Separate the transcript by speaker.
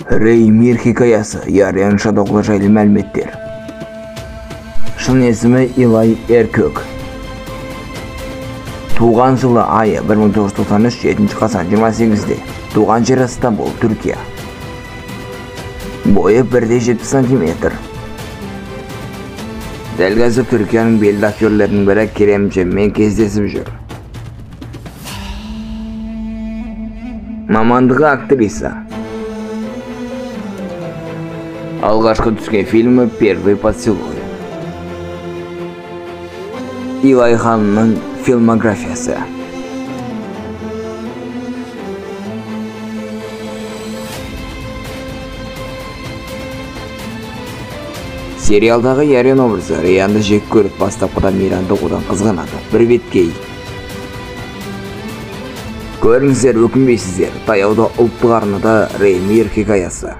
Speaker 1: Рэй Мир хикаясы, Ярен Шадоғлы жайлы мәліметтер. Шын есімі Илай Эркөк. Туған жылы айы 1993 7 қазан 28-де. Туған жері Стамбул, Түркия. Бойы 1,70 сантиметр. Дәл қазір Түркияның белді актерлерінің бірі Керем Джеммен кездесіп жүр. Мамандығы актриса. Алғашқы түскен фильмі «Первый поцелуй». Илай ханымның фильмографиясы. Сериалдағы Ярен образы Риянды жек көріп, бастапқыда Миранды одан қызғанады. Бір беткей. Көріңіздер, өкінбейсіздер. Таяуда ұлттық арнада Рэй Мир хикаясы.